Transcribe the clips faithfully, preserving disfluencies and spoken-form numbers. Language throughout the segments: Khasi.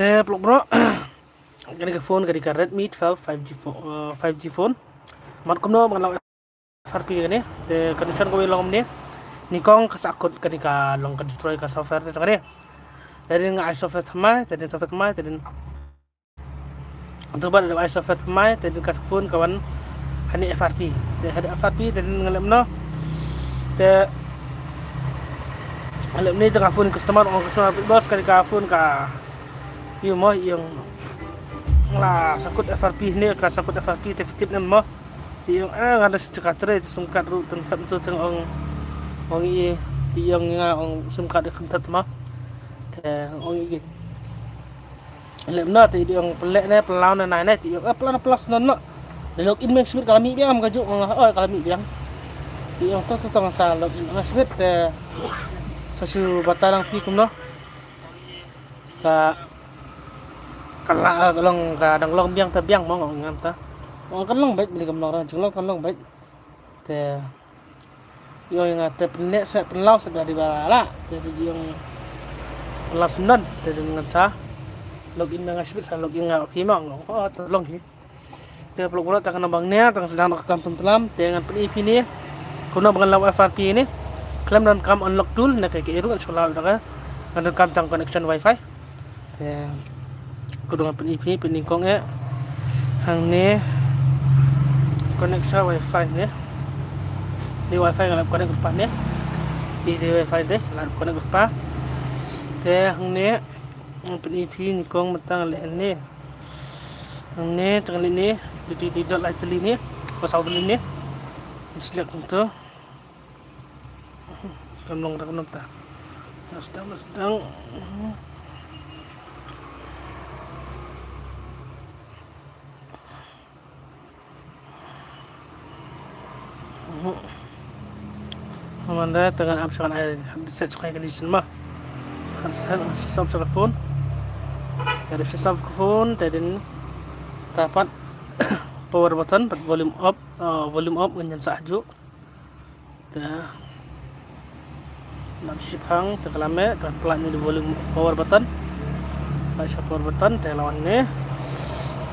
Te paralok baroh, kane ka phone ka dei ka Redmi twelve five G phone, uh, five G phone. Mat kumno ban la F R P kane. Te condition kawei long kumne. Nyngkong ka sahkut ka dei ka long ka destroy ka software te kane. Te dei nga ai software thymmai, te dei software thymmai, te dei. Te bad ai software thymmai, te dei ka phone ka wan ha ne F R P. Te ha ne F R P, te dei nga leh kumno. Te nga leh kumne te ka phone customer, ong customer, boss, ka dei ka phone ka ïoh mo, ïoh nga la sahkut F R P ne, ka sahkut F R P te phi tip ne mo. Te ïoh, eh, nga da shu jaka trei te sim card ruh tang thep tu tang ong, ong i, te ïoh nga ong sim card kham thep mo. Te ong i. Leh kumno te ïoh pynleh ne pynlaw ne nai ne te ïoh, eh, pynlaw ne pynlaw snon mo. Da login me nga shu bit ka la mih biang, ka juh nga, oi, ka la mih biang. Te ïoh to to tang sa login me nga shu bit te sa shu batai lang phi kumno. Ka, ka la, ka long, ka dang long biang te biang mo, ngam ta. Ong kan long beit, beli kam long, dang long kan long beit. Te ïoh nga te pynleh sa pynlaw sa da dei ba la. Te dei ïoh pynlaw snon, te dei ngan sa login me nga shu bit sa login nga phi mo, ong, oh, to long hi. Te paralok baroh, tang ka nang bang ne, tang sdang ka kam tum tlam, te ngan pyni phi ne kumno ba ngan la F R P ne. Khlem donkam unlock tool ne, ka ka eru ngan shu la da ka. Ngan donkam tang connection wifi. Te kumno ngan pyni phi, pyni kong eh. Hangne connection wifi ne. Ni wifi ngan la connect kyrpad ne. Ni wifi te la connect kyrpad. Te hangne ngan pyni phi nyngkong mynta ngan leh ne. Hangne tang leh ne, te te te dot lai tylli ne, ba saw tylli ne. Select kumto. Kam long da kumno ta. Dah sedang, dah sedang. Manda te ngan ap sha kan ai set sha condition ma. Kan set sha sub sha phone. Te dep sha sub phone te dei ta pat power button pat volume up, uh, volume up ngan ïa sah ju. Te Nap shipang te ka la meh, te ka pynlait ne volume power button. Pynlait sha power button te la wan ne.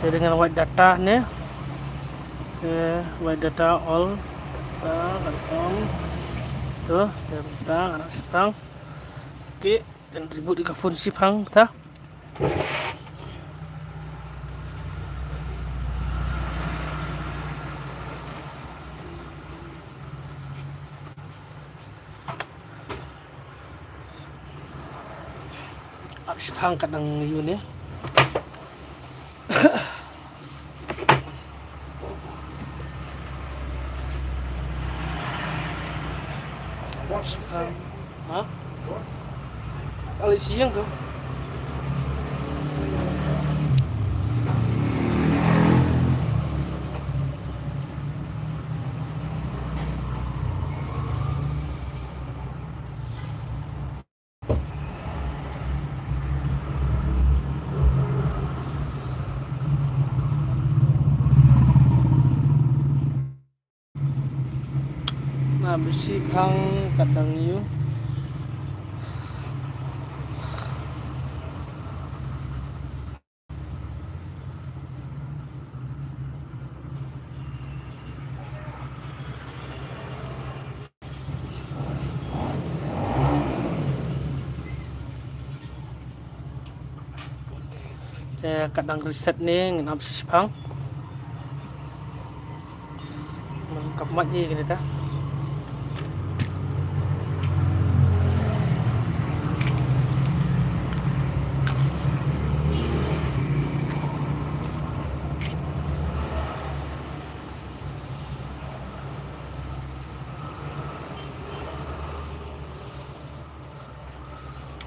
Te dei ngan wait data ne. Te wait data all. Data ka la on. To, te data ka nap shipang. Okay, te reboot ïa ka phone shipang ta. Ap shipang kat dang ïoh ne. Ha? Kali siang tu. Nap shipang kat dang ïoh. Te kat dang reset ne, ngin ap shipang. Ngam kap mat ïa kane ta.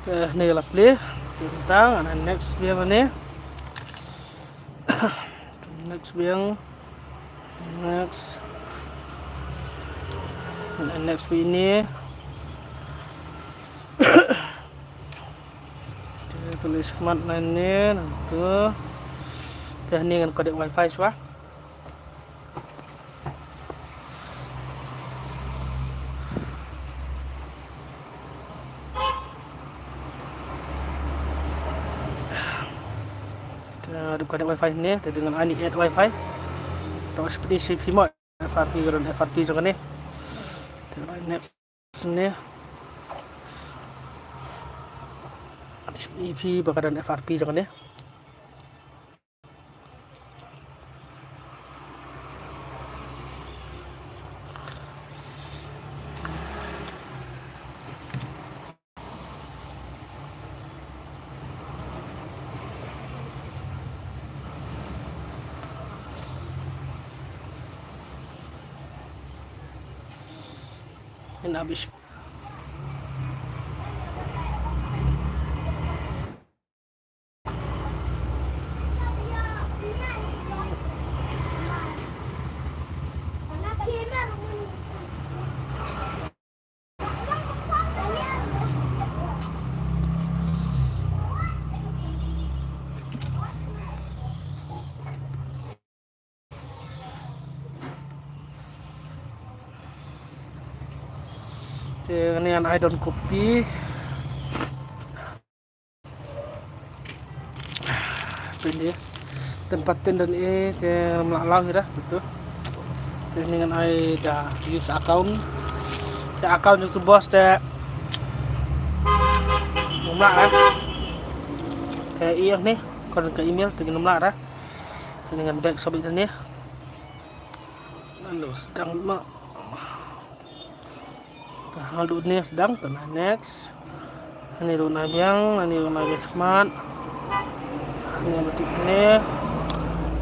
Te ne la play. Te tang, ngan next biang ne. Next biang. Next. Ngan next biang ne. Te tulis khmat na ne, nangtu. Te ne ngan connect wifi shuwa. Ah, dep connect wifi ne, te dang ngan ai ni add wifi. To shu pynshai phi mo F R P, ka don F R P jong kane. Te ngan ai next ne. Shu pynshai phi ba ka don F R P jong kane. Ngan abis. Te ngan ai don copy. Pyndia. Don pattern don e, te ngam lah law hi ra, betul. Te ni ngan ai da use account. Te account jong tu bos te ngam lah, eh. Te ïa ni, ka don ka email te ngam lah ra. Te ni ngan back submit ni. Lalu sdang ma. Te haduh ni sdang, te ngan next. Ani ruh ngan biang, ani ruh ngan biang smat. Ani ruh tik ni.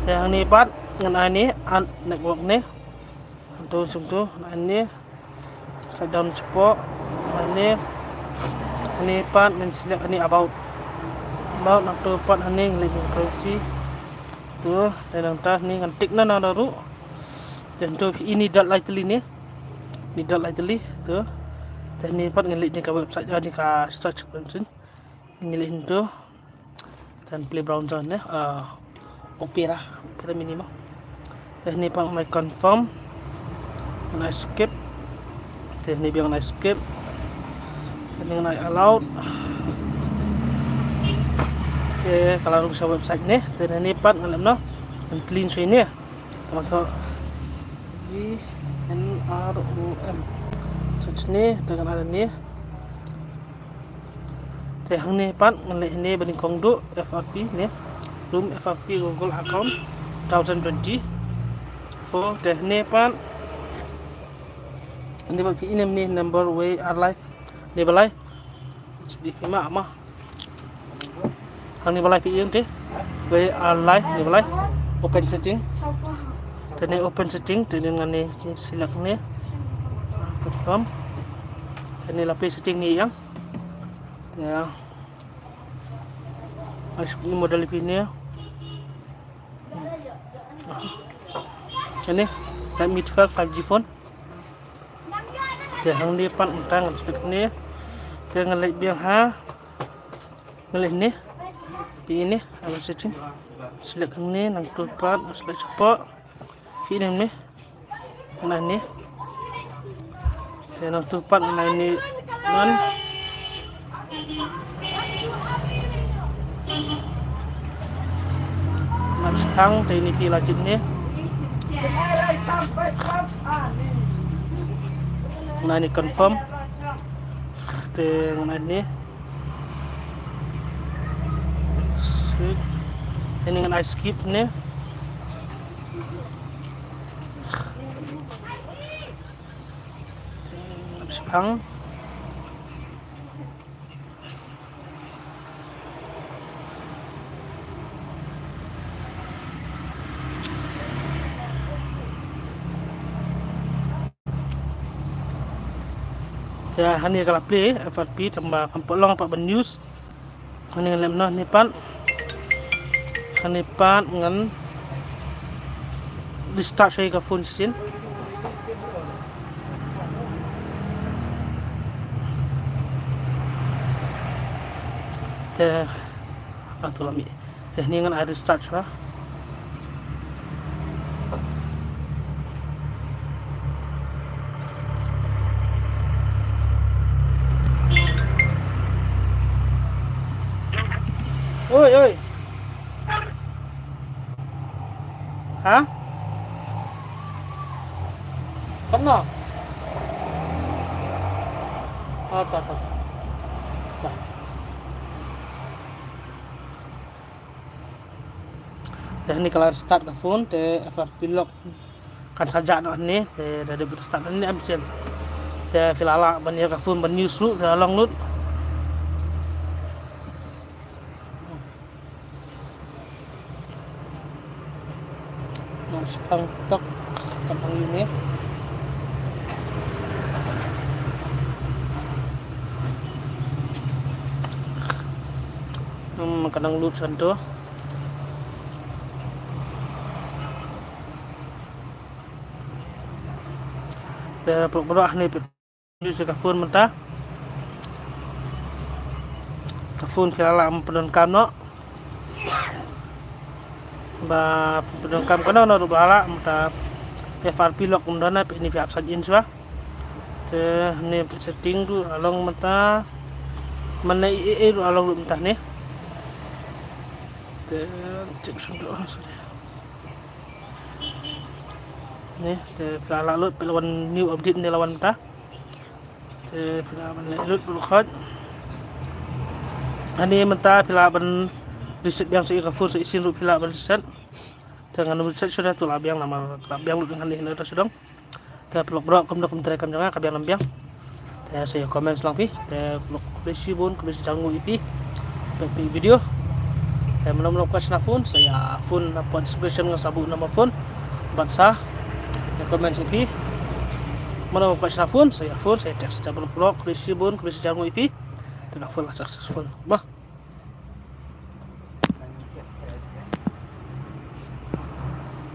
Te ani pat ngan ai ni, add network ni. Antu sum tu, ani. Shutdown support. Ani. Ani pat ngan select ani about. About nangtu pat ani ngan leh privacy. Tu, te nangta ni ngan tik na na ruh. Te tu ini dot lai tylli ni. Ni dot lai tylli tu. Te ni pat ngan leh ni ka website, ah, ni ka search engine. Ngan leh tu. Te play browser ni, ah, Opera, Opera Mini mo. Te ni pat ngan confirm. Ngan skip. Te ni biang ngan skip. Te ni ngan allow. Te ka la rung sha website ni. Te ni pat ngan leh no. Ngan clean shuwa ni. Tama to V N R O M. Search ni, te ngan ai ni. Te hangne pat ngan leh hangne ba nyngkong duh F R P ne. Room F R P Google account two thousand twenty-four. Te hangne pat hangne pat phi inem ne number wei ar lai ne ba lai. Shu dei phi ma ma. Hangne ba lai phi ïeng te. Wei ar lai ne ba lai. Open setting. Te ne open setting te ne ngan ne select ne. Confirm. Te ne la phi setting ne ïeng. Ya. Ai shu model phi ne. Ini Redmi twelve five G phone. Te hangne pat ngan tang ngan select ne. Te ngan leh biang ha. Ngan leh ne. Phi ne, ha setting. Select ne, nangtu pat ngan select support. Phi ne ne. Ngan ne. Te nangtu pat ngan ne. Ngan. Ngan sdang te ini phi la jied ne. Ngan ne confirm. Te ngan ne. Skip. Ini ngan ai skip ne. Ngan sdang. Te hangne ka la play F R P tang ba kam pat long pat ban use. Hangne ngan leh noh hangne pat. Hangne pat ngan restart shuwa ka phone shisien. Te, ah, tu la mih. Te hangne ngan ai restart shuwa. Oi, oi. Ha? Kano? Ah, ta, ta. Ta. Te hangne ka la start ka phone, te F R P lock kan sa jah noh hangne, te da dep start hangne em shen. Te phi la lah ban ïa ka phone ban use ruh, te la long lut. Nang shipang tok, shipang ïa ne. Hmm, ka nang lut shuwa to. Te pyrkhat baroh ne phi use ka phone mynta. Ka phone phi la lah ban pyndonkam noh. Ba pyndonkam kano kano ruh ba la lah mynta. F R P lock ym don, phi ne phi hap sign in shuwa. Te ne setting ruh la long mynta. Mynne i, i, i ruh la long ruh mynta ne. Te check shuwa to, sorry. Ne, te phi la lah lut, phi la wan new update ne la wan mynta. Te phi lah ban leh lut baroh khoit. Hangne mynta phi lah ban reset biang sa ïa ka phone sa shisien ruh phi lah ban reset. Te ngan reset shuwa to lah biang namar lah biang lut hangne na ta sdang. Te paralok baroh kumno kum trei kam jong nga ka biang lam biang. Te sa ïa comment lang phi. Te paralok khublei shibun, khublei shihajar nguh ïa phi. Peit phi video. Te mano mano kwah shna phone, sa ïa phone na pod description nga sa buh number phone. Bad sa ïa comment ïa phi. Mano mano kwah shna phone, sa ïa phone, sa ïa text. Te paralok khublei shibun, khublei shihajar nguh ïa phi. Te ka phone la successful. Bah.